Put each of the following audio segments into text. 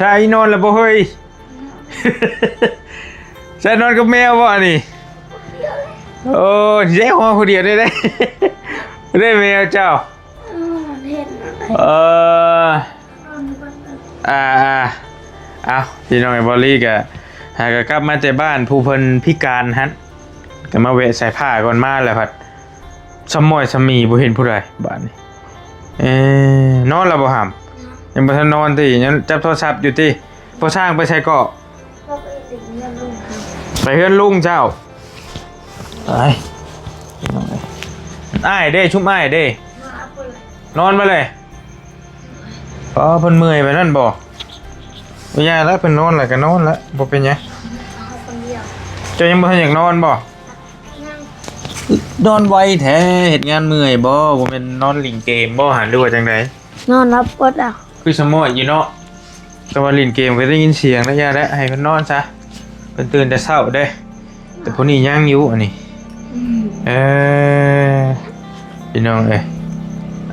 ໄທນອນແລ້ວບໍ່ເຮີ້ຍ? ໃສ່ນອນກັບແມວບໍ່ອັນນີ້? ໂອ້ຍ ແຍກຫ້ອງຜູ້ດຽວໄດ້ເດ້ ໄດ້ແມວເຈົ້າ. ເອີ ອ່າໆ ເອົາ ພີ່ນ້ອງເອີຍ ບອລລີກະຫາກະກັບມາແຕ່ບ້ານຜູ້ເພິ່ນພິການຫັ້ນ ກະມາແວະໃສ່ຜ້າກ່ອນ ມາແລ້ວພັດ ສະໝອຍສະໝີ ບໍ່ເຫັນຜູ້ໃດບາດນີ້. ເອີ ນອນແລ້ວບໍ່ຫຳ? ຍັງບໍ່ທັນນອນຕິ? ຍັງຈັບໂທລະສັບຢູ່ຕິ? ພໍ່ຊ້າງໄປໃສເກາະ? ໄປເຮືອນລຸງເຈົ້າ. ອ້າຍເດ້ ຊຸມອ້າຍເດ້ ນອນມາເລີຍ. ອໍ ເພິ່ນເມື່ອຍປານນັ້ນບໍ່? ບໍ່ຍາກແລ້ວ ເພິ່ນນອນແລ້ວກະນອນແລ້ວ ບໍ່ເປັນຫຍັງ. ເຈົ້າຍັງບໍ່ທັນຢາກນອນບໍ່? ນອນໄວແທ້ ເຮັດງານເມື່ອຍບໍ່? ບໍ່ແມ່ນນອນຫຼິ້ນເກມບໍ່ຫັ້ນ ຫຼືວ່າຈັ່ງໃດ? ນອນຫຼັບເບິດແລ້ວ ຄືສະໝອຍຢູ່ເນາະ. ແຕ່ວ່າຫຼິ້ນເກມກໍໄດ້ຍິນສຽງແລ້ວ ຢ່າແຫຼະ ໃຫ້ເພິ່ນນອນຊະ ເພິ່ນຕື່ນແຕ່ເຊົ້າເດ້. ແຕ່ຜູ້ນີ້ຍັງຢູ່ອັນນີ້. ເອີ ພີ່ນ້ອງເອີຍ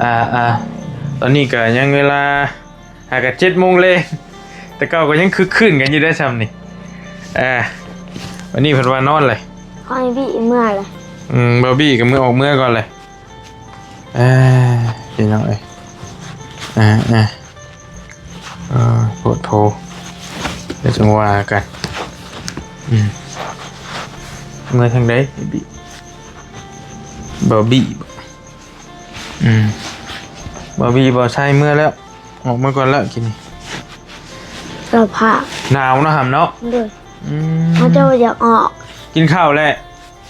ອ່າໆ ຕອນນີ້ກໍຍັງເວລາຫາກະເຈັດໂມງແລງ ແຕ່ເກົ່າກໍຍັງຄຶກຄື້ນກັນຢູ່ໄດ໋ຊ່ຳນີ້. ອ່າ ວັນນີ້ເພິ່ນວ່ານອນເລີຍ ຂ້ອຍບີເມື່ອເລີຍ. ອືມ ບໍ່ບີກໍເມືອອອກເມືອກ່ອນເລີຍ. ອ່າ ພີ່ນ້ອງເອີຍ ອ່າໆ ເອີ ໂພດໂພ ດຽວຈັ່ງວ່າກັນ. ອືມ ເມືອທາງໃດ? ບອບບີ້ ອືມ ບອບບີ້ ບໍ່ໃຊ້ເມືອແລ້ວ ອອກມາກ່ອນແລ້ວກິນນີ້. ລາວພາ ໜາວເນາະຫຳເນາະ. ໂດຍ ອືມ ເຮົາເຈົ້າຢາກອອກ. ກິນເຂົ້າແລ້ວ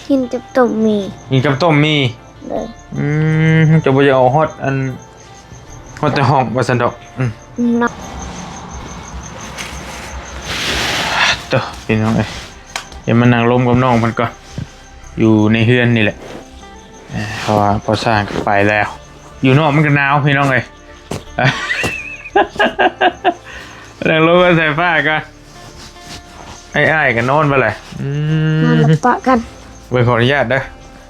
ກິນກັບຕົ້ມໝີ່ ກິນກັບຕົ້ມໝີ່. ໂດຍ ອືມ ເຈົ້າບໍ່ຢາກອອກຮອດອັນ ຮອດແຕ່ຫ້ອງວ່າຊັ້ນດອກ. ອືມ ເນາະ ໂຕ ພີ່ນ້ອງເອີຍ ດຽວມານັ່ງລົມກັບນ້ອງເພິ່ນກ່ອນ ຢູ່ໃນເຮືອນນີ້ແຫຼະ ເພາະວ່າພໍ່ຊ້າງກໍໄປແລ້ວ ຢູ່ນອກມັນກໍໜາວ ພີ່ນ້ອງເອີຍ. ນັ່ງລົມກັບສາຍຟ້າກ່ອນ. ອ້າຍໆ ກໍນອນໄປແຫຼະ. ອືມ ນອນຫຼັບປະກັນ. ເບິ່ງ ຂໍອະນຸຍາດເດີ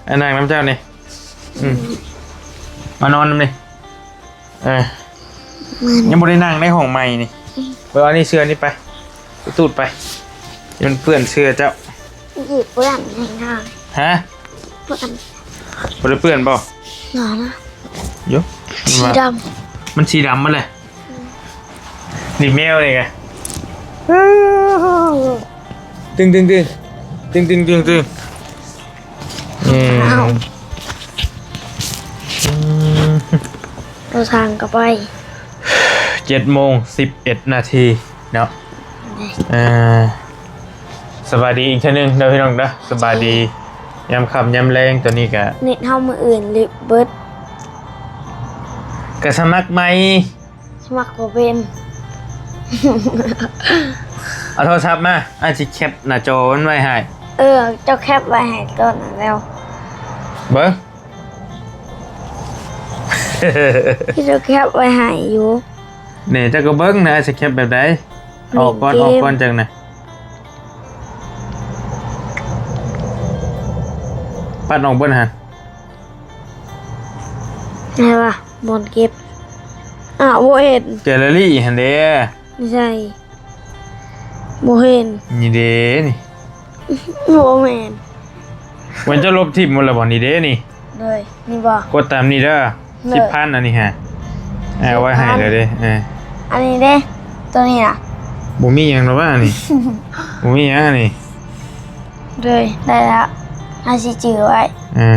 ອ່າ ນັ່ງນຳເຈົ້ານີ້. ອືມ ມານອນນຳນີ້. ເອີ ຍັງບໍ່ໄດ້ນັ່ງໃນຫ້ອງໃໝ່ນີ້. ເບິ່ງ ເອົານີ້ ເສື້ອນີ້ໄປ ໄປຕູດໄປ ມັນເປື້ອນເສື້ອເຈົ້າ. ອີກເປື້ອນແນ່ນອນ. ຮະ? ເປື້ອນ. ບໍ່ໄດ້ເປື້ອນບໍ່? ບໍ່ນະ. ໂຢ ມັນວ່າ ສີດຳ ມັນສີດຳໝົດເລີຍ. ນີ້ແມວນີ້ກະ ຕຶງໆໆ ຕຶງໆໆ ຕຶງໆໆ. ອືມ ເອົາ ອືມ ເອົາທາງກໍໄປ. ເຈັດໂມງສິບເອັດນາທີເນາະ. ເອີ ສະບາຍດີອີກເທື່ອໜຶ່ງເດີພີ່ນ້ອງເດີ ສະບາຍດີຍາມຄ່ຳຍາມແລງ. ຕອນນີ້ກະ ເນັດເຮົາມື້ອື່ນລິບເບິດ. ກະສະໝັກໃໝ່. ສະໝັກບໍ່ເປັນ. ເອົາໂທລະສັບມາ ອ້າຍຊິແຄບໜ້າຈໍມັນໄວ້ໃຫ້. ເອີ ເຈົ້າແຄບໄວ້ໃຫ້ຕອນນັ້ນແລ້ວ ເບິ່ງ. ທີ່ເຈົ້າແຄບໄວ້ໃຫ້ຢູ່. ນີ້ເຈົ້າກໍເບິ່ງນະ ອ້າຍຊິແຄບແບບໃດ. ອອກກ່ອນ ເກມ ອອກກ່ອນຈັ່ງນະ ປັດອອກເບິ່ງຫັ້ນ. ໃຫ້ວ່າບ່ອນເກັບ. ອ້າວ ບໍ່ເຫັນ. ແກລເລີຣີຫັ້ນເດ້. ໃຊ່ ບໍ່ເຫັນ. ນີ້ເດ້ນີ້. ບໍ່ແມ່ນ. ມັນຈະລົບຖິ້ມໝົດແລ້ວບໍ່? ນີ້ເດ້ນີ້. ໂດຍ ນີ້ບໍ່? ກົດຕາມນີ້ເດີ. ໂດຍ ສິບພັນ ອັນນີ້ຫາ ເອົາໄວ້ໃຫ້ແລ້ວເດ້. ເອີ ອັນນີ້ເດ້ ໂຕນີ້ນະ. ບໍ່ມີຫຍັງດອກວ່ານີ້. ບໍ່ມີຫຍັງອັນນີ້. ໂດຍ ໄດ້ແລ້ວ ເຮົາຊິຈື່ໄວ້. ເອີ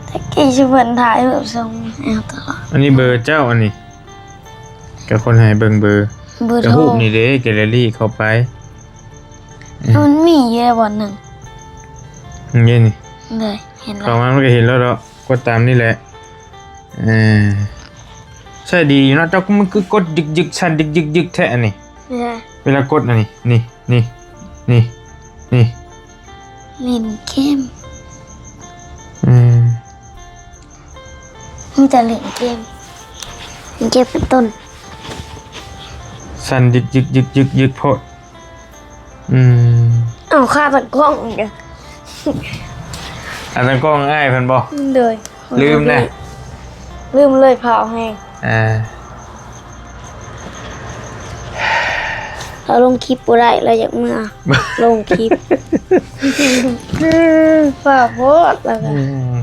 ແຕ່ກີ້ຊິເພິ່ນຖ່າຍຮູບສົ່ງໃຫ້ເຮົາຕະຫຼອດ. ອັນນີ້ເບີເຈົ້າ ອັນນີ້ ກໍຄົນໃຫ້ເບິ່ງເບີ ເບີ ກໍຮູບນີ້ເດ້ ແກລເລີຣີເຂົ້າໄປ. ເອີ ມັນມີຢູ່ໃນບ່ອນໜຶ່ງ. ນີ້ນີ້. ໂດຍ ເຫັນແລ້ວ. ເຂົ້າມາມັນກໍເຫັນແລ້ວດອກ. ກົດຕາມນີ້ແຫຼະ. ເອີ ໃຊ້ດີຢູ່ເນາະ. ເຈົ້າ ມັນຄືກົດຍຶກໆ ສັ່ນຍຶກໆໆແທ້ອັນນີ້. ເວລາກົດອັນນີ້ ນີ້ ນີ້ ນີ້ ນີ້ ຫຼິ້ນເກມ. ອືມ ມີແຕ່ຫຼິ້ນເກມ ເກມເປັນຕົ້ນ. ສັ່ນຍຶກໆໆໆໂພດ. ອືມ ເອົາ ຂາຕັ້ງກ້ອງອີກ. ຂາຕັ້ງກ້ອງອ້າຍເພິ່ນບໍ່? ໂດຍ ລືມນະ ລືມເລີຍ ຟ້າວແຮງ. ອ່າ ລາວລົງຄລິບບໍ່ໄດ້ ລາວຢາກເມືອລົງຄລິບ. ເອີ ຟ້າວໂພດ ລາວກະ ອືມ ອືມ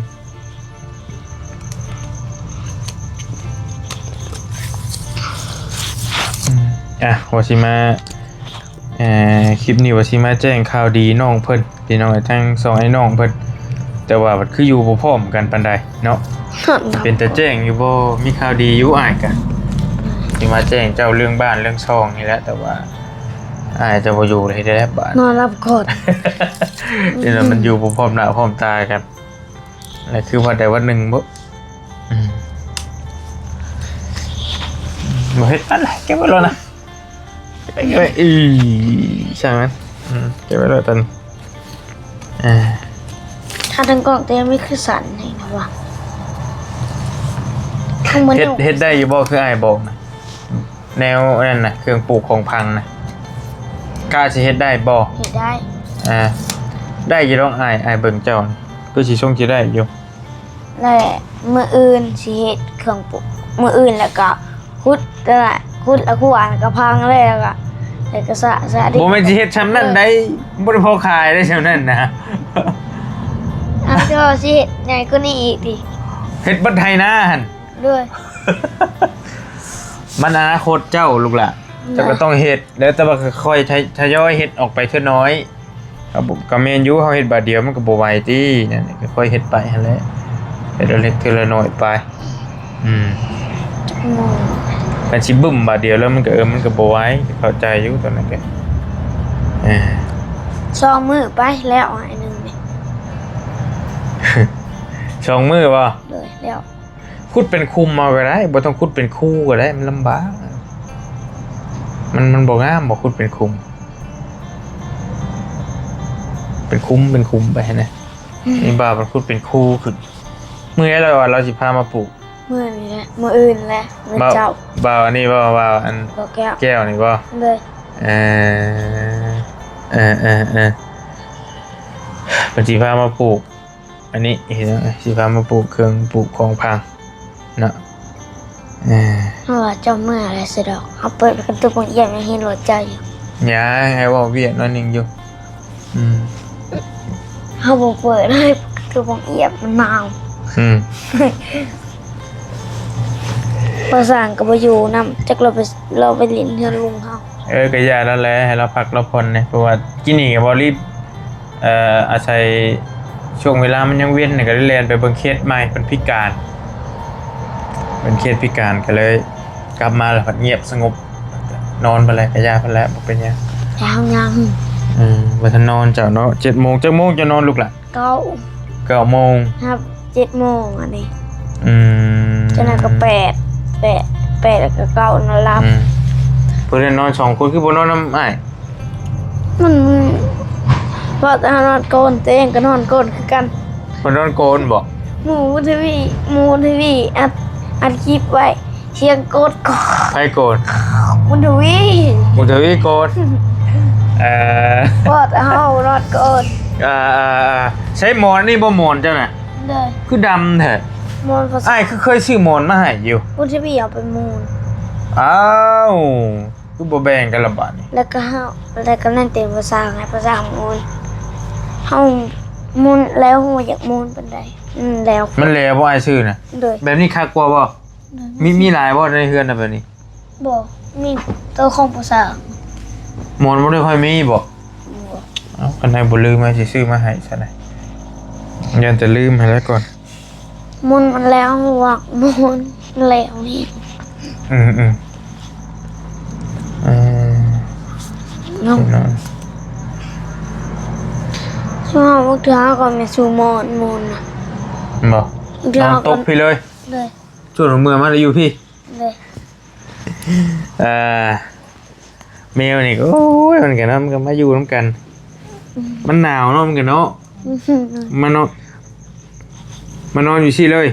ອ່ະ ວ່າຊິມາ ເອີ ຄລິບນີ້ວ່າຊິມາແຈ້ງຂ່າວດີນ້ອງເພິ່ນ ພີ່ນ້ອງເອີຍ ທັງສອງອ້າຍນ້ອງເພິ່ນ ແຕ່ວ່າບັດຄືຢູ່ບໍ່ພ້ອມກັນປານໃດເນາະ. ເປັນຕາແຈ້ງຢູ່ບໍ່? ມີຂ່າວດີຢູ່. ອ້າຍກະຊິມາແຈ້ງເຈົ້າເລື່ອງບ້ານເລື່ອງຊ່ອງນີ້ແຫຼະ ແຕ່ວ່າອ້າຍຈະບໍ່ຢູ່ເລີຍເດ້ບາດ ນອນຫຼັບກ່ອນ. ນີ້ລະ ມັນຢູ່ບໍ່ພ້ອມໜ້າພ້ອມຕາກັນ ແລະ ຄືວັນໃດວັນໜຶ່ງບໍ່ ອືມ ບໍ່ເຮັດ ອັນ ເກັບໄວ້ໂລດນະ. ເອີ ຊ່າງມັນ ເກັບໄວ້ໂລດຕອນ ເອີ ຖ້າຕັ້ງກ້ອງແຕ່ມີຄືສັ່ນນີ້ນະວ່າ ເຮັດ ເຮັດໄດ້ຢູ່ບໍ່ ຄືອ້າຍບອກນະ ແນວນັ້ນນະ ເຄື່ອງປູກຂອງພັງນະ ກະຊິເຮັດໄດ້ບໍ່? ເຮັດໄດ້ ອ່າ ໄດ້ຢູ່ດອກອ້າຍ ອ້າຍເບິ່ງເຈົ້າ ຄືຊິຊົງຊິໄດ້ຢູ່. ແລະ ມື້ອື່ນຊິເຮັດເຄື່ອງປູກ ມື້ອື່ນແລ້ວກະຂຸດ ແລ້ວກະຂຸດ ແລ້ວກະຂວານກະພັງແລ້ວກະ ແລ້ວກະສະ ສະດິນ. ບໍ່ແມ່ນຊິເຮັດຊ່ຳນັ້ນໃດ໋ ບໍ່ໄດ້ພໍຂາຍໄດ໋ຊ່ຳນັ້ນນະ. ອ້າວ ເຈົ້າຊິເຮັດໃຫຍ່ກວ່ານີ້ອີກຕິ? ເຮັດເບິດໄຮ່ນາຫັ້ນ. ໂດຍ ມັນອະນາຄົດເຈົ້າລູກຫຼ້າ ເຈົ້າກະຕ້ອງເຮັດແລ້ວ ແຕ່ວ່າຄ່ອຍໆ ທະ ທະຍອຍເຮັດອອກໄປເທື່ອນ້ອຍ. ກະບໍ່ ກະແມ່ນຢູ່ ເຮົາເຮັດບາດດຽວມັນກະບໍ່ໄຫວຕິ ນັ້ນ ກະຄ່ອຍເຮັດໄປຫັ້ນແຫຼະ ເຮັດເລັກເທື່ອລະໜ້ອຍໄປ. ອືມ ຄັນຊິບຶ້ມບາດດຽວແລ້ວມັນກະ ເອີ ມັນກະບໍ່ໄຫວ ເຂົ້າໃຈຢູ່ຕອນນັ້ນກະ ເອີ ສອງມື້ໄປແລ້ວ ອັນໜຶ່ງນີ້ ສອງມື້ບໍ່? ໂດຍ ແລ້ວ. ຂຸດເປັນຂຸມເອົາກະໄດ້ ບໍ່ຕ້ອງຂຸດເປັນຄູກະໄດ້ ມັນລຳບາກ ມັນ ມັນບໍ່ງາມບໍ່ຂຸດເປັນຂຸມ ເປັນຂຸມ ເປັນຂຸມໄປຫັ້ນນະ. ອືມ ນີ້ບ່າວມັນຂຸດເປັນຄູຂຶ້ນ. ມື້ໃດລາວວ່າລາວຊິພາມາປູກ? ມື້ນີ້ແຫຼະ ມື້ອື່ນແຫຼະ ມື້ເຊົ້າ. ບ່າວອັນນີ້ບໍ່? ບ່າວອັນ ບ່າວແກ້ວ ແກ້ວນີ້ບໍ່? ໂດຍ ເອີ ເອີ ເອີ ເອີ ເພິ່ນຊິພາມາປູກ ອັນນີ້ເຫັນ ຊິພາມາປູກເຄື່ອງປູກຂອງພັງເນາະ. ເອີ ເຮົາວ່າເຈົ້າເມື່ອແລ້ວຊະດອກ ເຮົາເປີດປະຕູໂຮງຮຽນຍັງເຫັນລົດເຈົ້າຢູ່. ຍັງ ອ້າຍເວົ້າວຽກໜ້ອຍໜຶ່ງຢູ່. ອືມ ເຮົາບໍ່ເປີດເລີຍ ປະຕູໂຮງຮຽນມັນໜາວ. ອືມ ພໍ່ຊ່າງກະບໍ່ຢູ່ນຳ ຈັກລາວໄປ ລາວໄປຫຼິ້ນເຮືອນລຸງເຮົາ. ເອີ ກະຢ່າລາວແຫຼະ ໃຫ້ລາວພັກລາວຜ່ອນແດ່ ເພາະວ່າກີ້ນີ້ກະບໍ່ລີບ ເອີ ອາໄສຊ່ວງເວລາມັນຍັງເວັນ ກະໄດ້ແລ່ນໄປເບິ່ງເຂດໃໝ່ ເພິ່ນພິການ ເປັນເຂດພິການ ກະເລີຍກັບມາແລ້ວພັດງຽບສະຫງົບ ນອນໄປແລ້ວ ກະຢ່າໄປແລ້ວ ບໍ່ເປັນຫຍັງ. ຍັງ ຍັງ ອືມ ບໍ່ທັນນອນເຈົ້າເນາະ. ເຈັດໂມງ ຈັກໂມງເຈົ້ານອນລູກຫຼ້າ? ເກົ້າ ເກົ້າໂມງ ຮັບ ເຈັດໂມງອັນນີ້. ອືມ ຈັ່ງນັ້ນກະແປດ ແປດ ແປດ ແລ້ວກະເກົ້າ ນອນຫຼັບ. ອືມ ເພິ່ນນອນສອງຄົນ ຄືບໍ່ນອນນຳອ້າຍ? ມັນ ເພາະເຮົານອນກ່ອນ ໂຕເອງກະນອນກ່ອນຄືກັນ. ເພິ່ນນອນກ່ອນບໍ? ໝູ່ບຸນທະວີ ໝູ່ບຸນທະວີ ອັດ ອັດຄລິບໄວ້ ສຽງກົດ ໃຜກົດ? ບຸນທະວີ ບຸນທະວີກົດ. ເອີ ເພາະເຮົານອນກ່ອນ. ອ່າ ໃຊ້ໝອນນີ້ບໍ່ ໝອນເຈົ້ານະ? ໂດຍ ຄືດຳແທ້. ໝອນພາສາ ອ້າຍຄືເຄີຍຊື້ໝອນມາໃຫ້ຢູ່. ບຸນທະວີເອົາໄປໝູນ. ອ້າວ ຄືບໍ່ແບ່ງກັນລະບາດນີ້? ແລ້ວກະເຮົາ ແລ້ວກະນັ້ນເຕັມພາສາ ໃຫ້ພາສາໝູນ ເຮົາໝູນແລ້ວ ເຮົາບໍ່ຢາກໝູນປານໃດ. ອືມ ແລ້ວ ມັນແຫຼວບໍ່ ອ້າຍຊື້ນະ? ໂດຍ ແບບນີ້ຄັກກວ່າບໍ່? ໂດຍ ມີ ມີຫຼາຍບໍ່ໃນເຮືອນນະແບບນີ້? ບໍ່ ມີໂຕຂອງພາສາ. ໝອນບໍ່ໄດ້ຄ່ອຍມີບໍ? ບໍ່. ເອົ້າ ຄັນອ້າຍບໍ່ລືມ ອ້າຍຊິຊື້ມາໃຫ້ຊະນະ ຢ້ານຈະລືມຫັ້ນແຫຼະກ່ອນ. ໝູນມັນແລ້ວ ມັກໝູນແລ້ວນີ້. ອືມໆ ເອີ ເນາະ ພີ່ນ້ອງ ຊ່ວງບາງເທື່ອເຮົາກະແມ່ນສູ່ໝອນ ໝູນນະ. ບໍ່ ບາງເທື່ອເຮົາກະ ນອນຕົກພີ້ເລີຍ. ໂດຍ ຊ່ວງເມື່ອມາໄດ້ຢູ່ພີ້. ໂດຍ ອ່າ ແມວນີ້ກະ ໂອ້ຍ ມັນກະນຳ ມັນກະມາຢູ່ນຳກັນ. ອືມ ມັນໜາວເນາະ ມັນກະເນາະ. ອືມ ມາເນາະ ມານອນຢູ່ຊີ້ເລີຍ.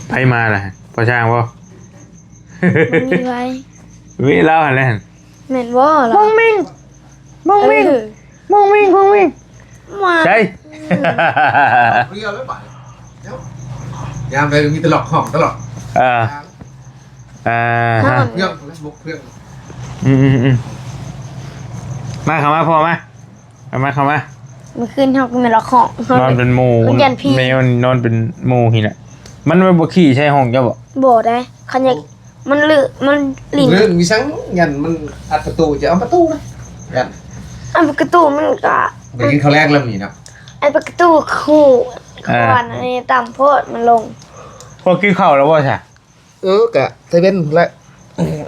ໃຜມາລະ? ພໍ່ຊ່າງບໍ່? ບໍ່ມີໃຜ ມີລາວຫັ້ນແຫຼະ. ແມ່ນບໍ່ລະ? ມົງມິງ ມົງມິງ ເອີ ມົງມິງ ມົງມິງ ມາ ໃສ? ອືມ ເອົາເລີຍບາດນີ້ ເອົາ ຍາມໃດກະມີແຕ່ລັອກຫ້ອງຕະຫຼອດ. ເອີ ອ່າ ຮະ ເພື່ອນ ບຸກເພື່ອນ ອືມໆໆ ມາ ເຂົ້າມາພໍ່ມາ ເຂົ້າມາ ເຂົ້າມາ ມື້ຄືນເຮົາກໍແມ່ນລະເຄາະ ນອນເປັນໝູ່ ມັນຢ້ານຜີ ແມວນອນເປັນໝູ່ຫັ້ນນະ ມັນບໍ່ຂີ້ໃສ່ຫ້ອງເຈົ້າບໍ່? ບໍ່ໄດ໋ ຄັນຢາກ ມັນລຶ ມັນຫຼິ້ນ ເລື່ອງມີສັງ ຢ້ານມັນອັດປະຕູ ຈະເອົາປະຕູນະ ຢ້ານ ອັນປະຕູມັນກະ ໄປກິນເຂົ້າແລງແລ້ວມື້ນີ້ເນາະ ອັນປະຕູຄູ່ ອ່າ ກ່ອນອັນນີ້ຕ່ຳໂພດ ມັນລົງ ພວກກິນເຂົ້າແລ້ວບໍ່ຊະ? ເອີ ກະຕາເວັນພຸ້ນແຫຼະ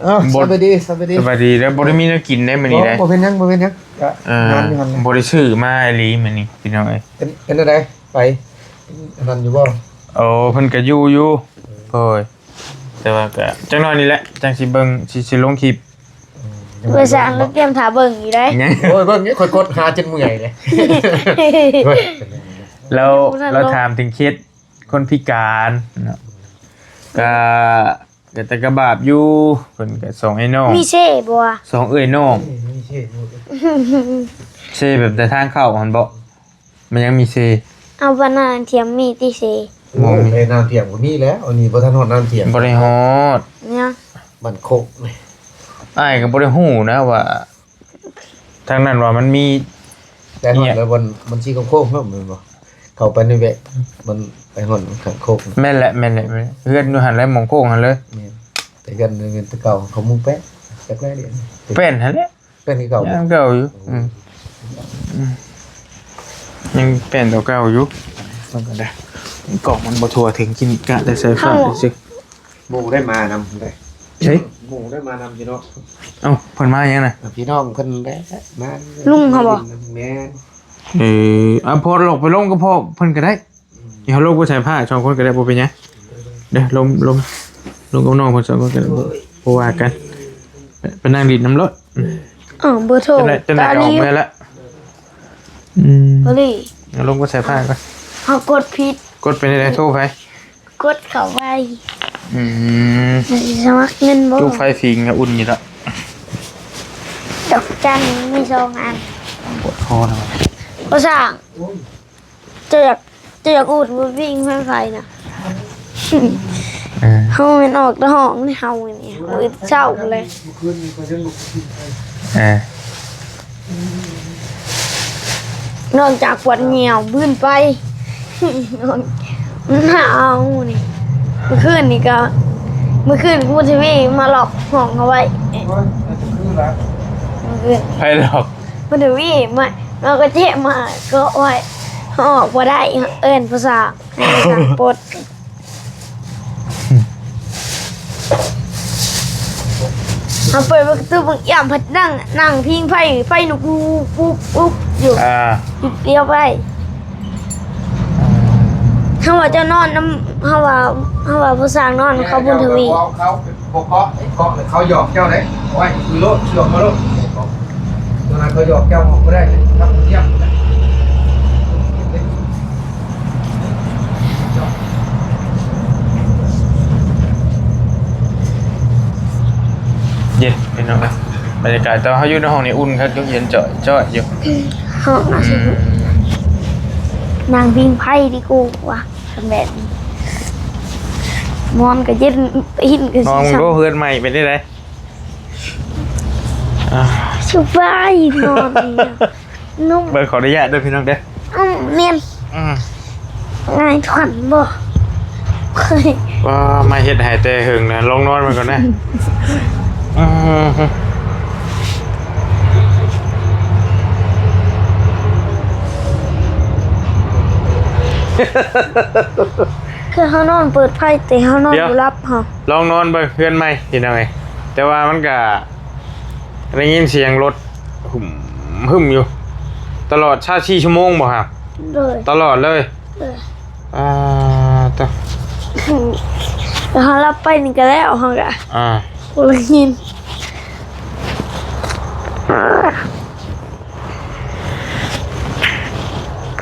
ເອົ້າ ບໍ່ ສະບາຍດີ ສະບາຍດີ ສະບາຍດີເດີ ບໍ່ໄດ້ມີແນວກິນເດ້ມື້ນີ້ເດ້ ບໍ່ ບໍ່ເປັນຫຍັງ ບໍ່ເປັນຫຍັງ ກະ ເອີ ນອນຢູ່ຫັ້ນແຫຼະ ບໍ່ໄດ້ຊື້ມາອີ່ຫຼີມື້ນີ້ພີ່ນ້ອງເອີຍ ເປັນ ເປັນແນວໃດ ໄປ ອັນນັ້ນຢູ່ບໍ່? ໂອ້ ເພິ່ນກະຢູ່ຢູ່ ໂອ້ຍ ແຕ່ວ່າກະຈັກໜ້ອຍນີ້ແຫຼະ ຈັ່ງຊິເບິ່ງ ຊິ ຊິລົງຄລິບ ອືມ ບໍ່ສ້າງ ລາວກຽມຖ້າເບິ່ງຢູ່ໄດ໋ ໂອ້ຍ ເບິ່ງນີ້ຂ້ອຍກົດຫາຈົນເມື່ອຍເດ້ ແລ້ວ ລາວຖາມເຖິງເຂດ ຄົນພິການເນາະ ກະ ກະແຕ່ກະບາບຢູ່ ເພິ່ນກະສອງອ້າຍນ້ອງ ມີເຊບໍ່ວະ? ສອງເອື້ອຍນ້ອງ ມີເຊຢູ່ ເຊແບບແຕ່ທາງເຂົ້າຫັ້ນບໍ່? ມັນຍັງມີເຊ ເອົາ ບ້ານນ້ຳທຽມມີຕິເຊ? ໂອ້ຍ ບໍ່ມີ ໄປນ້ຳທຽມກໍມີແລ້ວ ອັນນີ້ບໍ່ທັນຮອດນ້ຳທຽມ ບໍ່ໄດ້ຮອດ ຫຍັງ? ບ້ານໂຄກ ອ້າຍກໍບໍ່ໄດ້ຮູ້ນະວ່າ ທາງນັ້ນວ່າມັນມີ ແຕ່ຮອດແລ້ວ ບ່ອນ ບ່ອນສີໂຄ້ງໆ ເນາະ ແມ່ນບໍ່? ເຂົ້າໄປໃນແວະ ມັນໄປຮອດຂ້າງໂຄກ ແມ່ນແຫຼະ ແມ່ນແຫຼະ ແມ່ນແຫຼະ ເຮືອນຢູ່ຫັ້ນແຫຼະ ໝ່ອງໂຄ້ງຫັ້ນເລີຍ ແມ່ນ ແຕ່ເຮືອນ ເຮືອນແຕ່ເກົ່າ ເຂົາມຸງແປ້ນ ຈັກແລ້ວດຽວນີ້ ແປ້ນຫັ້ນແຫຼະ ແປ້ນຄືເກົ່າ ຍັງເກົ່າຢູ່ ອືມ ອືມ ຍັງແປ້ນຕົວເກົ່າຢູ່ ເບິ່ງກັນເດີ ກ້ອງມັນບໍ່ທົ່ວເຖິງ ກິນກະແຕ່ໃສ່ຟ້າຊື່ ໝູ່ໄດ້ມານຳເດ້ ໃສ? ໝູ່ໄດ້ມານຳພີ່ນ້ອງ ເອົ້າ ເພິ່ນມາຫຍັງນະ? ພີ່ນ້ອງເພິ່ນໄດ້ມາ ລຸງເຮົາບໍ່? ແມ່ນ ເອີ ອາ ພໍລອກໄປລົມກັບພໍ່ເພິ່ນກໍໄດ້ ອືມ ເຮົາລົມກັບສາຍຟ້າສອງຄົນກໍໄດ້ ບໍ່ເປັນຫຍັງເດີ ລົມ ລົມ ລົມກັບນ້ອງເພິ່ນສອງຄົນກໍໄດ້ ບໍ່ ບໍ່ວ່າກັນ ໄປ ໄປນັ່ງຫຼິ້ນນຳໂລດ ອືມ ເອີ ເບີໂທ ຈັ່ງໃດ ຈັ່ງໃດກໍອອກມາແລ້ວ ອືມ ພໍດີ ເອົາລົມກັບສາຍຟ້າກ່ອນ ເຮົາກົດຜິດ ກົດເປັນໃດ ໂທໃຜ? ກົດເຂົ້າໄປ ອືມ ມັນຊິສະໝັກເງິນບໍ່? ຕູ້ໄຟຝິງ ອຸ່ນຢູ່ດອກ ດອກຈັນມີສອງອັນ ປວດຄໍນະ ບໍ່ສ້າງ ເຈົ້າຢາກ ເຈົ້າຢາກອູດບໍ່ວິ່ງໄຟໄຟນະ ເອີ ເຮົາແມ່ນອອກແຕ່ຫ້ອງນີ້ ເຮົານີ້ ມື້ເຊົ້າເລີຍ ເອີ ນອກຈາກປວດແຂ້ວ ບືນໄປ ມັນໜາວນີ້ ມື້ຄືນນີ້ກໍ ມື້ຄືນບຸນທະວີມາລັອກຫ້ອງເຮົາໄວ້ ໂອ້ຍ ຄືລະ ມື້ຄືນ ໃຜລັອກ? ບຸນທະວີມາ ເຮົາກໍເຈັບມາເກາະໄວ້ ເຮົາອອກບໍ່ໄດ້ ເອີ້ນພາສາ ໃຫ້ພາສາປົດ ເຮົາເປີດປະຕູເບິ່ງ ຢ້າມພັດນັ່ງ ນັ່ງພິງໄຟ ໄຟລຸກປຸບປຸບຢູ່ ອ່າ ຈຸດດຽວໄປ ເຮົາວ່າເຈົ້ານອນນຳ ເຮົາວ່າ ເຮົາວ່າຜູ້ຊ່າງນອນເຂົາບຸນທະວີ ເຂົາ ເຂົາ ເຂົາຢອກເຈົ້າເດ້ ໂອ້ຍ ຄືໂລດ ເຊື່ອມາໂລດ ຕົວນັ້ນເຂົາຢອກເຈົ້າ ອອກບໍ່ໄດ້ ທຳທຽບ ເຢັນພີ່ນ້ອງເອີຍ ບັນຍາກາດຕອນເຮົາຢູ່ໃນຫ້ອງນີ້ອຸ່ນຄັກຢູ່ ເຢັນຈ່ອຍໆຢູ່ ຫ້ອງ ອືມ ນັ່ງພິງໄຟດີກວ່າ ຄັນແບບນີ້ ນອນກໍເຢັນ ໄປຫີນກໍ ລອງເບິ່ງດູເຮືອນໃໝ່ເປັນຈັ່ງໃດ? ອ່າ ສະບາຍ ນອນນີ້ນະ ນຸ່ມ ເບິ່ງ ຂໍອະນຸຍາດເດີພີ່ນ້ອງເດີ ອືມ ແມ່ນ ອືມ ງ່າຍທົ່ວນບໍ່? ວ່າມາເຮັດໃຫ້ແຕ່ເຫິງນະ ລອງນອນເບິ່ງກ່ອນນະ ອືມ ຄືເຮົານອນເປີດໄຟ ແຕ່ເຮົານອນ ດຽວ ບໍ່ຫຼັບເຮົາ ລອງນອນເບິ່ງເຮືອນໃໝ່ພີ່ນ້ອງເອີຍ ແຕ່ວ່າມັນກະໄດ້ຍິນສຽງລົດຫຶ້ມຫຶ້ມຢູ່ ຕະຫຼອດຊາວສີ່ຊົ່ວໂມງບໍ່ຮະ? ໂດຍ ຕະຫຼອດເລີຍ ໂດຍ ອ່າ ຕະ ເຮົາຫຼັບໄປນີ້ກະແລ້ວ ເຮົາກະ ອ່າ ບໍ່ໄດ້ຍິນ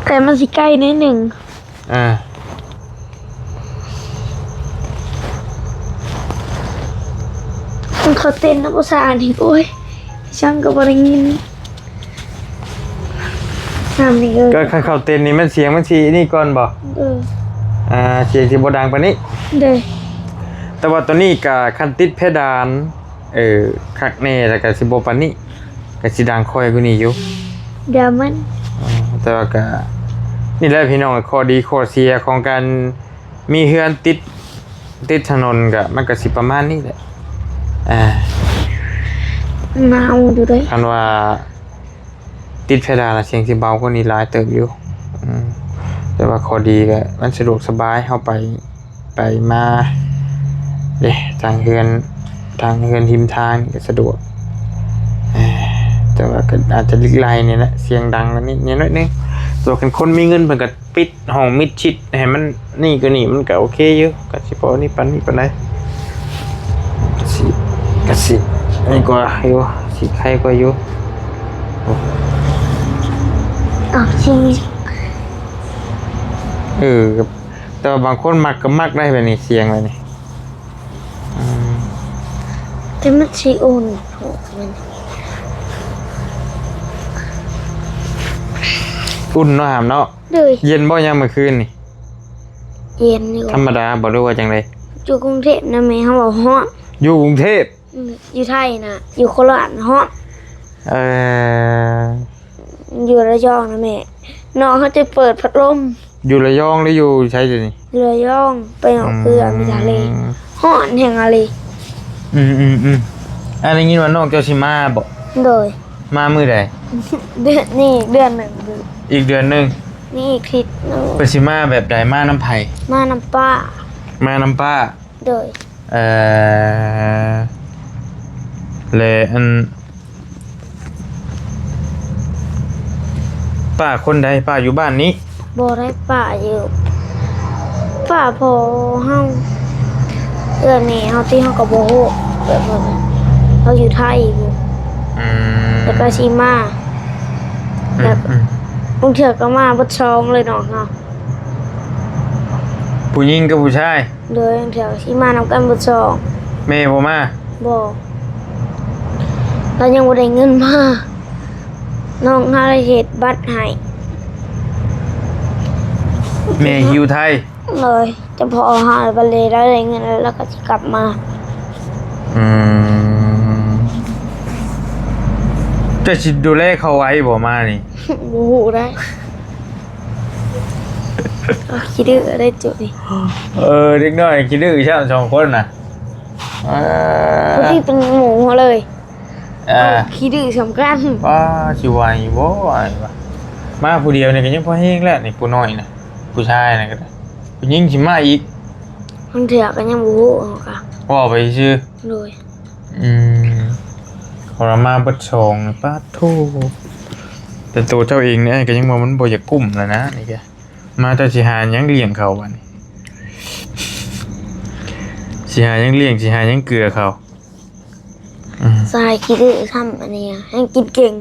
ແຕ່ມັນຊິໄກໜ້ອຍໜຶ່ງ. ອ່າ ມັນເຂົ້າເຕັນນຳພາສານີ້ ໂອ້ຍ ຊ່າງກໍບໍ່ໄດ້ຍິນ ນ້ຳນີ້ເອີຍ ກໍຄັນເຂົ້າເຕັນນີ້ ມັນສຽງມັນຊິນີ້ກ່ອນບໍ່? ເອີ ອ່າ ສຽງຊິບໍ່ດັງປານນີ້ ໂດຍ ແຕ່ວ່າຕອນນີ້ກະຄັນຕິດເພດານ ເອີ ຄັກແນ່ ແລ້ວກະຊິບໍ່ປານນີ້ ກະຊິດັງຄ່ອຍກວ່ານີ້ຢູ່ ດຽວມັນ ເອີ ແຕ່ວ່າກະ ນີ້ແຫຼະພີ່ນ້ອງ ຂໍ້ດີຂໍ້ເສຍຂອງການມີເຮືອນຕິດ ຕິດຖະໜົນກະ ມັນກະຊິປະມານນີ້ແຫຼະ ອ່າ ໜາວຢູ່ເດ້ ຄັນວ່າ ຕິດເພດານລະສຽງຊິເບົາກວ່ານີ້ຫຼາຍເຕີບຢູ່ ອືມ ແຕ່ວ່າຂໍ້ດີກະມັນສະດວກສະບາຍ ເຮົາໄປ ໄປມາເດ້ ທາງເຮືອນ ທາງເຮືອນຮິມທາງນີ້ກະສະດວກ ເອີ ແຕ່ວ່າກະອາດຈະຫຼີກໄລ່ນີ້ແຫຼະ ສຽງດັງກວ່ານີ້ໜ້ອຍໜຶ່ງ ແຕ່ວ່າຄັນຄົນມີເງິນເພິ່ນກະ ປິດຫ້ອງມິດຊິດໃຫ້ມັນນີ້ກວ່ານີ້ ມັນກະໂອເຄຢູ່ ກະຊິບໍ່ນີ້ປານນີ້ປານໃດ ກະຊິ ກະຊິນີ້ກວ່າຢູ່ ຊິໄຄກວ່າຢູ່ ອອກຊິ ເອີ ແຕ່ວ່າບາງຄົນມັກກະມັກໄດ໋ ແບບນີ້ ສຽງແບບນີ້ ອືມ ແຕ່ມັນຊິອຸ່ນ ມັນ ອຸ່ນເນາະ ຫາມເນາະ. ໂດຍ ເຢັນບໍ່ຍາມມື້ຄືນນີ້? ເຢັນຢູ່ ທຳມະດາບໍ່ ຫຼືວ່າຈັ່ງໃດ? ຢູ່ກຸງເທບນະແມ່ ເຮົາວ່າຮ້ອນ ຢູ່ກຸງເທບ ອືມ ຢູ່ໄທນະ ຢູ່ໂຄລາດຮ້ອນ ເອີ ຢູ່ລະຍອງນະແມ່ ນ້ອງເຮົາຈະເປີດພັດລົມ ຢູ່ລະຍອງ ຫຼືຢູ່ໃສດຽວນີ້? ຢູ່ລະຍອງ ໄປອອກເຮືອນ ອືມ ຢູ່ທະເລ ຮ້ອນແຮງອີ່ຫຼີ ອືມໆໆ ອ່າ ໄດ້ຍິນວ່ານ້ອງເຈົ້າຊິມາບໍ່? ໂດຍ ມາມື້ໃດ? ເດືອນນີ້ ເດືອນໜຶ່ງ ອີກເດືອນໜຶ່ງ ນີ້ອີກທິດໜຶ່ງ ເພິ່ນຊິມາແບບໃດ? ມານຳໃຜ? ມານຳປ້າ ມານຳປ້າ ໂດຍ ເອີ ແລະ ອັນ ປ້າຄົນໃດ? ປ້າຢູ່ບ້ານນີ້? ບໍ່ໄດ້ ປ້າຢູ່ ປ້າພໍ່ເຮົາ ເອື້ອຍແມ່ເຮົາຕິ ເຮົາກະບໍ່ຮູ້ ແບບວ່າເຮົາຢູ່ໄທພຸ້ນ ອືມ ແລ້ວກະຊິມາ ອືມ ແບບ ອືມ ບາງເທື່ອກະມາເບິດສອງເລີຍເນາະ ເຮົາ ຜູ້ຍິງກັບຜູ້ຊາຍ? ໂດຍ ບາງເທື່ອກະຊິມານຳກັນເບິດສອງ ແມ່ບໍ່ມາ? ບໍ່ ລາວຍັງບໍ່ໄດ້ເງິນມາ ນ້ອງເຮົາໄດ້ເຮັດບັດໃຫ້ ແມ່ຢູ່ໄທ ໂດຍ ແຕ່ພໍ່ເຮົາບັດເລີຍ ລາວໄດ້ເງິນແລ້ວ ລາວກະຊິກັບມາ ອືມ ເຈົ້າຊິດູແລເຂົາໄຫວບໍ່ມານີ້? ບໍ່ຮູ້ໄດ໋ ຂີ້ດື້ໄດ໋ຈຸນີ້ ເອີ ເດັກນ້ອຍຂີ້ດື້ຊ້ຳສອງຄົນນະ ເອີ ຜູ້ທີ່ເປັນໝູເຮົາເລີຍ ອ່າ ຂີ້ດື້ສຳຄັນ ວ່າຊິໄຫວບໍ່ ອ້າຍວ່າ ມາຜູ້ດຽວນີ້ກະຍັງພໍແຮງແລ້ວນີ້ ຜູ້ນ້ອຍນະ ຜູ້ຊາຍນະກະໄດ້ ຜູ້ຍິງຊິມາອີກ ບາງເທື່ອກະຍັງບໍ່ຮູ້ ເຮົາກະເວົ້າໄປຊື່ ໂດຍ ອືມ ເຂົາລະມາເບິດສອງ ປາດໂທ ແຕ່ໂຕເຈົ້າເອງນີ້ ອ້າຍກະຍັງວ່າມັນບໍ່ຢາກກຸ້ມແລ້ວນະ ນີ້ກະ ມາເຈົ້າຊິຫາຫຍັງລ້ຽງເຂົາບາດນີ້ ຊິຫາຫຍັງລ້ຽງ ຊິຫາຫຍັງເກືອເຂົາ ອືມ ຊາຍຂີ້ດື້ຊ້ຳ ອັນນີ້ແຮ່ງກິນເກັ່ງ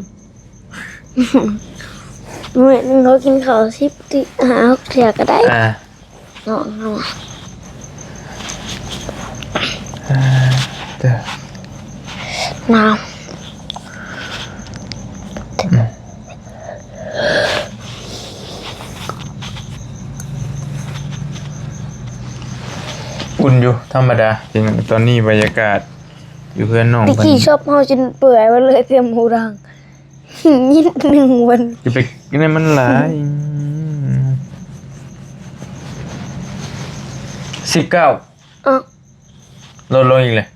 ມື້ໜຶ່ງເຂົາກິນເຂົ້າສິບ ຫ້າຫົກເທື່ອກະໄດ້ ອ່າ ນ້ອງເຮົາ ເອີ ເດີ ໜາວ ອືມ ອຸ່ນຢູ່ ທຳມະດາ ເປັນ ຕອນນີ້ບັນຍາກາດຢູ່ເຮືອນນ້ອງ ຕະກີ້ເພິ່ນ ຊອບເຮົາຈົນເປື່ອຍໝົດເລີຍ ຕຽມຫູດັງ ຍິດໜຶ່ງວັນ ຢ່າໄປ ອັນນັ້ນມັນຫຼາຍ ອືມ ສິບເກົ້າ ເອີ ລົດລົງອີກແລ້ວ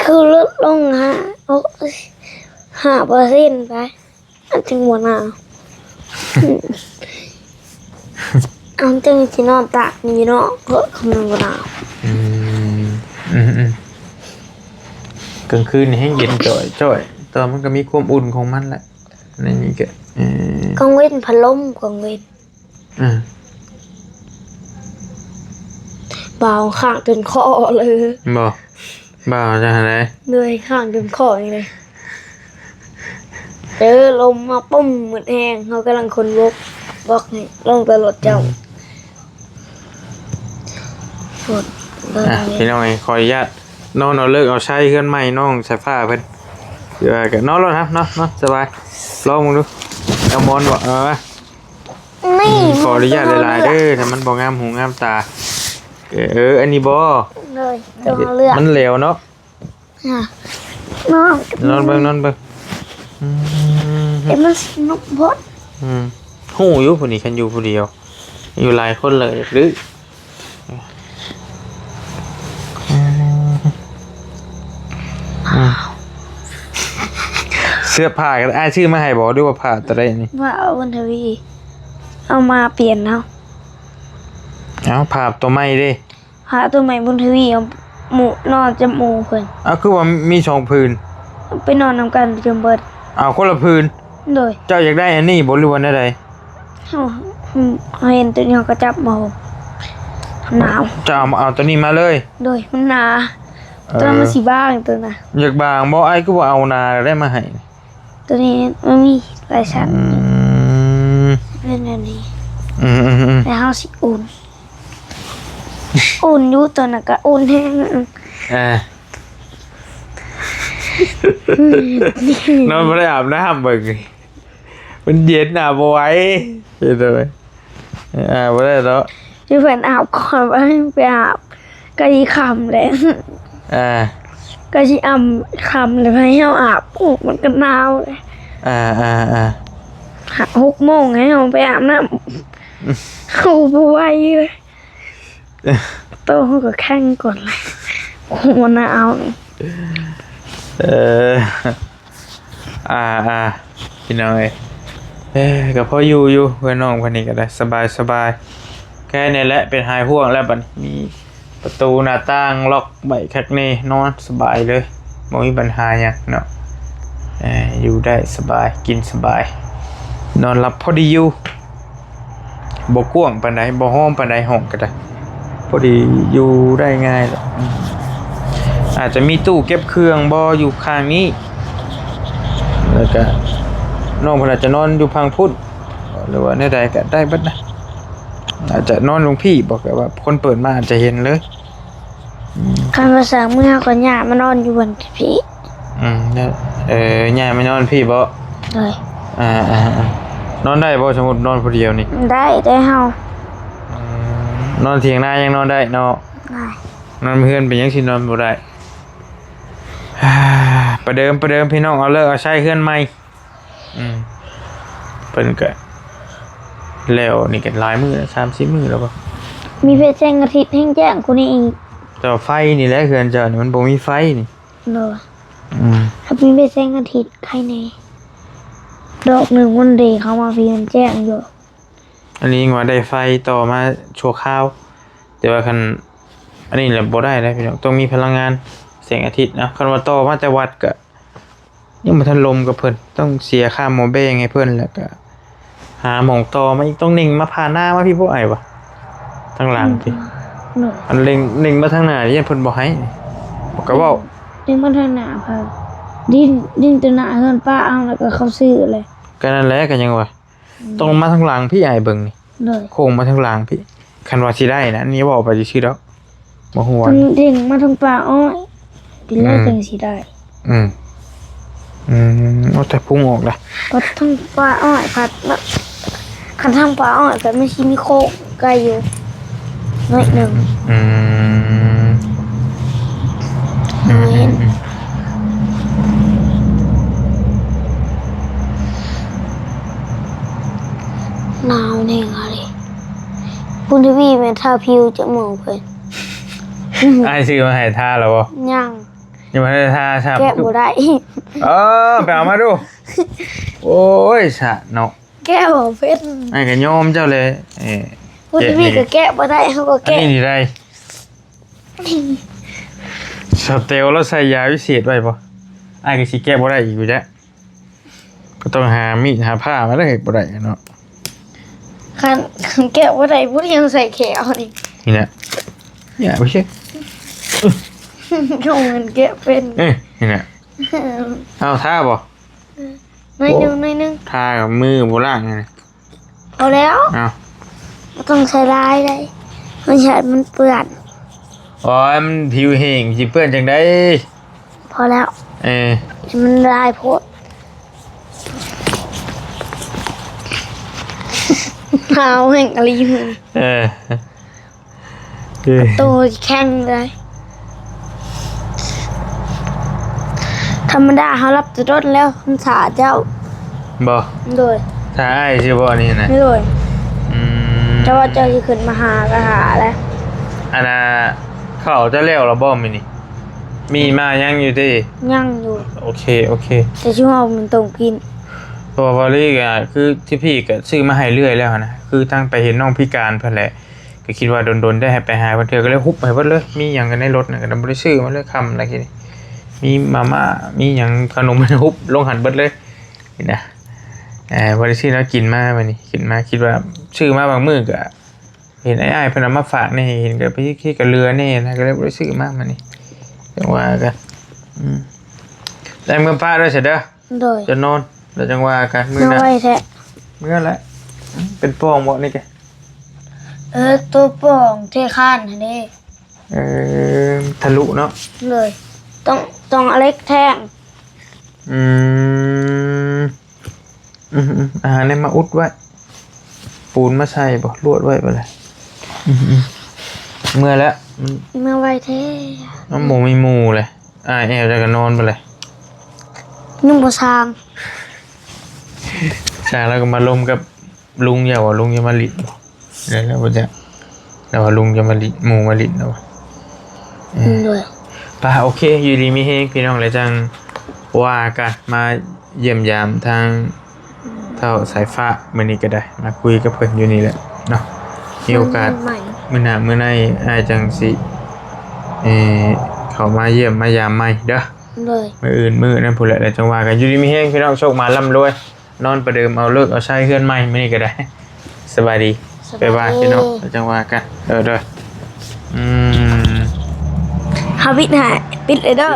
ຄືລົດລົງຫ້າ ໂອ້ຍ ຫ້າເປີເຊັນໄປ ອັນຈຶ່ງບໍ່ໜາວ ອັນຈຶ່ງຊິນອນຕາກນີ້ເນາະ ເພາະຄຳນວນບໍ່ໜາວ ອືມ ອືມໆ ກາງຄືນນີ້ແຮງເຢັນຈ່ອຍໆ ແຕ່ວ່າມັນກະມີຄວາມອຸ່ນຂອງມັນແຫຼະ ໃນນີ້ກະ ເອີ ກາງເວັນພັດລົມ ກາງເວັນ ອືມ ບ່າວຂ້າງຈົນຄໍເລີຍ ບໍ່ ບ່າວຈັ່ງໃດ ໂດຍ ຂ້າງຈົນຄໍນີ້ເລີຍ ເຈີລົມມາປຶ້ມໝົດແຮງ ເຮົາກຳລັງຂົນບົກ ບອກໃຫ້ລົງແຕ່ລົດເຈົ້າ ອືມ ໂພດ ອ່ະ ພີ່ນ້ອງເອີຍ ຂໍອະນຸຍາດນອນເອົາເລີກເອົາໄຊເຮືອນໃໝ່ນ້ອງສາຍຟ້າເພິ່ນ ຄືວ່າກະນອນໂລດຫັ້ນ ນອນ ນອນສະບາຍ ລອງເບິ່ງດູ ເອົາໝອນບໍ່ ເອີ ນີ້ ອືມ ຂໍອະນຸຍາດຫຼາຍໆເດີ ຖ້າມັນບໍ່ງາມຫູງາມຕາ ເອີ ເອີ ອັນນີ້ບໍ່? ໂດຍ ຕ້ອງເລືອກ ມັນແຫຼວເນາະ. ນອນ ນອນເບິ່ງ ນອນເບິ່ງ. ອືມ ເອີ ມັນສະໜຸກໂພດ. ອືມ ຮູ້ຢູ່ຜູ້ນີ້ ຄັນຢູ່ຜູ້ດຽວ ຢູ່ຫຼາຍຄົນເລີຍ ຫຼື ອືມ ອືມ ເສື້ອຜ້າກໍອ້າຍຊື້ມາໃຫ້ບໍ່ ຫຼືວ່າຜ້າຕົວໃດນີ້? ວ່າເອົາບຸນທະວີ ເອົາມາປ່ຽນເອົາ. ເອົາ ຜ້າຕົວໃໝ່ເດ້? ຜ້າຕົວໃໝ່ບຸນທະວີ ເອົາໝູ່ ນອນຈຳໝູ່ເພິ່ນ. ເອົາ ຄືວ່າມີສອງຜືນ? ໄປນອນນຳກັນຈົນເບິດ. ເອົາ ຄົນລະຜືນ? ໂດຍ. ເຈົ້າຢາກໄດ້ອັນນີ້ບໍ່ ຫຼືວ່າແນວໃດ? ເຮົາ ເຮົາເຫັນຕົວນີ້ເຮົາກໍຈັບເອົາ ໜາວ. ເຈົ້າເອົາ ເອົາຕົວນີ້ມາເລີຍ? ໂດຍ ມັນໜາ. ເອີ ຕົວນັ້ນມັນຊິບາງ ຕົວນະ. ຢາກບາງບໍ່? ອ້າຍຄືບໍ່ເອົາໜາໄດ້ມາໃຫ້? ຕົວນີ້ມັນມີຫຼາຍຊັ້ນ. ອືມ ເປັນແບບນີ້. ອືມໆໆ ແລ້ວເຮົາຊິອຸ່ນ ອຸ່ນຢູ່ ຕົວນັ້ນກໍອຸ່ນແຮງ. ອ່າ ນອນບໍ່ໄດ້ອາບນ້ຳເບິ່ງ ມັນເຢັນ ອາບບໍ່ໄຫວ. ເຮັດໄດ້ ອາ ບໍ່ໄດ້ເນາະ. ຢູ່ເພິ່ນອາບກ່ອນ ວ່າໃຫ້ໄປອາບ ໃກ້ຊິຄ່ຳແລ້ວ. ອ່າ ໃກ້ຊິອຳຄ່ຳແລ້ວ ໃຫ້ເຮົາອາບ ໂອ້ ມັນກໍໜາວແລ້ວ. ອ່າໆໆ ຫົກໂມງໃຫ້ເຮົາໄປອາບນ້ຳ ເຮົາບໍ່ໄຫວເລີຍ. ໂຕເຮົາກໍແຂງກ່ອນແຫຼະ ໂອ້ ມັນໜາວ. ເອີ ອ່າໆ ພີ່ນ້ອງເອີຍ ເອີ ກໍພໍຢູ່ຢູ່ ເພື່ອນນ້ອງເພິ່ນນີ້ກໍໄດ້ ສະບາຍໆ ແຄ່ນີ້ແຫຼະ ເປັນຫາຍຫ່ວງແລ້ວ. ບັດນີ້ມີປະຕູໜ້າຕ່າງລັອກໄວ້ຄັກແນ່ ນອນສະບາຍເລີຍ ບໍ່ມີບັນຫາຫຍັງເນາະ. ເອີ ຢູ່ໄດ້ສະບາຍ ກິນສະບາຍ ນອນຫຼັບພໍດີຢູ່. ບໍ່ກວ້າງປານໃດ ບໍ່ຫ້ອມປານໃດ ຫ້ອງກໍໄດ້ ພໍດີຢູ່ໄດ້ງ່າຍແຫຼະ. ອາດຈະມີຕູ້ເກັບເຄື່ອງບໍ່ ຢູ່ຂ້າງນີ້ ແລ້ວກະນ້ອງເພິ່ນອາດຈະນອນຢູ່ຝັ່ງພຸ້ນ ຫຼືວ່າແນວໃດກໍໄດ້ເບິດນະ. ອາດຈະນອນຢູ່ພີ້ບໍ່ ແບບວ່າຄົນເປີດມາອາດຈະເຫັນເລີຍ. ອືມ ຄັນວ່າສ້າງເມືອ ເຮົາກໍຍ້າຍມານອນຢູ່ບ່ອນພີ້. ອືມ ເອີ ຍ້າຍມານອນພີ້ບໍ? ໂດຍ. ອ່າໆໆ ນອນໄດ້ບໍ່ ສົມມຸດນອນຜູ້ດຽວນີ້? ໄດ້ ໄດ້ເຮົາ. ອືມ ນອນຖຽງນາຍັງນອນໄດ້ເນາະ? ໄດ້. ນອນເຮືອນເປັນຫຍັງຊິນອນບໍ່ໄດ້? ປະເດີມ ປະເດີມ ພີ່ນ້ອງ ເອົາເລີກເອົາໄຊເຮືອນໃໝ່. ອືມ ເພິ່ນກະແລ້ວນີ້ກະຫຼາຍມື້ແລ້ວ ສາມສີ່ມື້ແລ້ວບໍ່? ມີແຕ່ແສງອາທິດແຮ່ງແຈ້ງກວ່ານີ້ອີກ. ແຕ່ວ່າໄຟນີ້ແຫຼະ ເຮືອນເຈົ້ານີ້ມັນບໍ່ມີໄຟນີ້. ໂດຍ. ອືມ ຖ້າມີແຕ່ແສງອາທິດໄຄແນ່ ດອກໜຶ່ງມັນເດເຂົ້າມາພີ້ມັນແຈ້ງຢູ່. ອັນນີ້ຍັງວ່າໄດ້ໄຟຕໍ່ມາຊົ່ວຄາວ ແຕ່ວ່າຄັນອັນນີ້ລະບໍ່ໄດ້ແລ້ວພີ່ນ້ອງ ຕ້ອງມີພະລັງງານແສງອາທິດນະ. ຄັນວ່າຕໍ່ມາແຕ່ວັດກະ ຍັງບໍ່ທັນລົມກັບເພິ່ນ ຕ້ອງເສຍຄ່າໝໍ້ແບງໃຫ້ເພິ່ນ ແລ້ວກະຫາໝ່ອງຕໍ່ມາອີກ. ຕ້ອງເໜັ່ງມາຜ່ານໜ້າມາພີ້ບໍ່ ອ້າຍຫວາ? ທາງຫຼັງພີ້. ອືມ ອັນເໜັ່ງ ເໜັ່ງມາທາງໜ້ານີ້ ຢ້ານເພິ່ນບໍ່ໃຫ້ ກະເວົ້າ ເໜັ່ງມາທາງໜ້າ ດິນ ດິນແຕ່ໜ້າເຮືອນປ້າເອົາ ແລ້ວກະເຂົາຊື້ແຫຼະ. ກະນັ້ນແຫຼະ ກະຍັງວ່າ ອືມ ຕ້ອງມາທາງຫຼັງພີ້ ອ້າຍເບິ່ງນີ້. ໂດຍ. ໂຄ້ງມາທາງຫຼັງພີ້ ຄັນວ່າຊິໄດ້ນະ ອັນນີ້ເວົ້າໄປຊື່ໆດອກ ບໍ່ຮູ້ວ່າ ຕ້ອງເດັ່ງມາທາງປ່າອ້ອຍ ເປັນແລ້ວ ອືມ ຈຶ່ງຊິໄດ້. ອືມ ອືມ ເອົາແຕ່ພຸງອອກລະ ພັດທາງປ່າອ້ອຍ ພັດ ຄັນທາງປ່າອ້ອຍກໍມັນຊິມີໂຄ້ງໄກຢູ່ໜ້ອຍໜຶ່ງ. ອືມ ອືມ ເຮົາເຫັນ ອືມ ໜາວແຮງອີ່ຫຼີ. ບຸນທະວີແມ່ນທາຜິວຈະໝໍເພິ່ນ. ອ້າຍຊື້ມາໃຫ້ທາແລ້ວບໍ່? ຍັງ ຍັງບໍ່ໄດ້ທາຊ້ຳ. ແກະບໍ່ໄດ້. ເອີ ໄປເອົາມາດູ. ໂອ້ຍ ສະເນາະ ແກະບໍ່ເປັນ. ອ້າຍກໍຍອມເຈົ້າແຫຼະ. ເອີ ບຸນທະວີກໍແກະບໍ່ໄດ້ ເຮົາກໍແກະ ອັນນີ້ນີ້ໄດ້. ສາວແຕວລາວໃສ່ຢາວິເສດໄວ້ບໍ່? ອ້າຍກໍຊິແກະບໍ່ໄດ້ອີກຢູ່ແລ້ວ. ກໍຕ້ອງຫາມີດຫາພ້າມາເລີຍ ບໍ່ໄດ້ເນາະ. ຄັນ ຄັນແກະບໍ່ໄດ້ ຜູ້ດຽວໃສ່ແຂວນີ້ ນີ້ນະ ຢ່າໄປເຊັກ ຂອງມັນແກະເປັນ. ເອີ ນີ້ນະ ເອົາ ທາບໍ່? ໜ້ອຍໜຶ່ງ ໂອ້ ໜ້ອຍໜຶ່ງ ທາກັບມືບໍ່ລ້າງນະ. ພໍແລ້ວ ເອົາ ບໍ່ຕ້ອງໃສ່ຫຼາຍເດ້ ມັນຢ້ານມັນເປື້ອນ. ໂອ້ຍ ມັນຜິວແຫ້ງ ຊິເປື້ອນຈັ່ງໃດ? ພໍແລ້ວ ເອີ ມັນຫຼາຍໂພດ. ໜາວແຮງອີ່ຫຼີມື້ນີ້. ເອີ ໂຕແຂງເລີຍ. ທຳມະດາເຮົາລັບແຕ່ດົນແລ້ວ ຄັນຖ້າເຈົ້າ. ບໍ່? ໂດຍ. ຖ້າອ້າຍຊິບໍ່ນີ້ນະ? ໂດຍ. ອືມ. ແຕ່ວ່າເຈົ້າຊິຂຶ້ນມາຫາກໍຫາແຫຼະ. ອັນນ່າ ເຂົ້າເຈົ້າແລ້ວລະບໍ່ມື້ນີ້? ມີມາຍັງຢູ່ຕິ? ຍັງຢູ່. ໂອເຄ ໂອເຄ. ແຕ່ຊິເອົາມັນຕົ້ມກິນ. ເພາະວ່າວາລີກະຄືທີ່ພີ່ກະຊື້ມາໃຫ້ເລື້ອຍແລ້ວຫັ້ນນະ ຄືທັງໄປເຫັນນ້ອງພິການເພິ່ນແຫຼະ ກໍຄິດວ່າດົນໆໄດ້ໃຫ້ໄປຫາເພິ່ນເທື່ອ ກໍເລີຍຮຸບໃຫ້ເບິດເລີຍ. ມີຫຍັງກັນໃນລົດນະ ກໍບໍ່ໄດ້ຊື້ມາເລີຍ ຄ່ຳແລ້ວ ມີມາມ່າ ມີຫຍັງ ຂະໜົມ ຮຸບລົງຫັ້ນເບິດເລີຍນີ້ນະ. ເອີ ບໍ່ໄດ້ຊື້ແນວກິນມາມື້ນີ້ ຂຶ້ນມາຄິດວ່າຊື້ມາບາງມື້ກໍ ເຫັນອ້າຍໆເພິ່ນເອົາມາຝາກແດ່ ເຫັນກໍໄປເຮັດກະເຫຼືອແດ່ນະ ກໍເລີຍບໍ່ໄດ້ຊື້ມາມື້ນີ້ ຈັ່ງວ່າກັນ. ອືມ ໄດ້ເມືອປ້າດ້ວຍຊະເດີ. ໂດຍ. ຈະນອນ ແລ້ວຈັ່ງວ່າກັນມື້ໜ້າ. ເມືອໄວແທ້. ເມືອແຫຼະ. ເປັນປ່ອງບໍ່ນີ້ກະ? ເອີ ໂຕປ່ອງເທຄານຫັ້ນເດ້. ເອີ ທະລຸເນາະ. ໂດຍ. ຕ້ອງ ຕ້ອງເອົາເຫຼັກແທງ. ອືມ. ອືມໆ ຫາແນວມາອຸດໄວ້ ປູນມາໃສ່ບໍ່ ລວດໄວ້ບໍ່ລະ. ອືມໆ ເມື່ອແລ້ວ ມັນ ເມື່ອໄວແທ້ ມັນບໍ່ມີໝູ່ເລີຍ. ອ້າຍແອວຈັກກະນອນບໍ່ລະ. ຍັງບໍ່ສ້າງ ຊ່າງແລ້ວກໍມາລົມກັບລຸງ ຢ່າວ່າລຸງຈະມາຫຼິ້ນ. ແລ້ວ ແລ້ວບໍ່ຈັກ ແລ້ວວ່າລຸງຈະມາຫຼິ້ນ ໝູ່ມາຫຼິ້ນແລ້ວວ່າ. ເອີ ໂດຍ. ປະ ໂອເຄ ຢູ່ດີມີແຮງພີ່ນ້ອງ ແລ້ວຈັ່ງວ່າກັນ ມາຢ້ຽມຢາມທາງທ້າວສາຍຟ້າມື້ນີ້ກໍໄດ້ ມາຄຸຍກັບເພິ່ນຢູ່ນີ້ແຫຼະເນາະ. ມີໂອກາດ ມື້ໜ້າມື້ໃນອ້າຍຈັ່ງຊິ ເອີ ເຂົ້າມາຢ້ຽມມາຢາມໃໝ່ເດີ. ໂດຍ. ມື້ອື່ນມື້ນັ້ນພຸ້ນແຫຼະ ແລ້ວຈັ່ງວ່າກັນ. ຢູ່ດີມີແຮງພີ່ນ້ອງ ໂຊກໝານລ່ຳລວຍ. ນອນປະເດີມເອົາເລີກເອົາໄຊເຮືອນໃໝ່ມື້ນີ້ກໍໄດ້. ສະບາຍດີ. ສະບາຍດີ. ບາຍບາຍພີ່ນ້ອງ ແລ້ວຈັ່ງວ່າກັນ. ເອີ ໂດຍ. ອືມ ເຮົາປິດໃຫ້ ປິດເລີຍເດີ.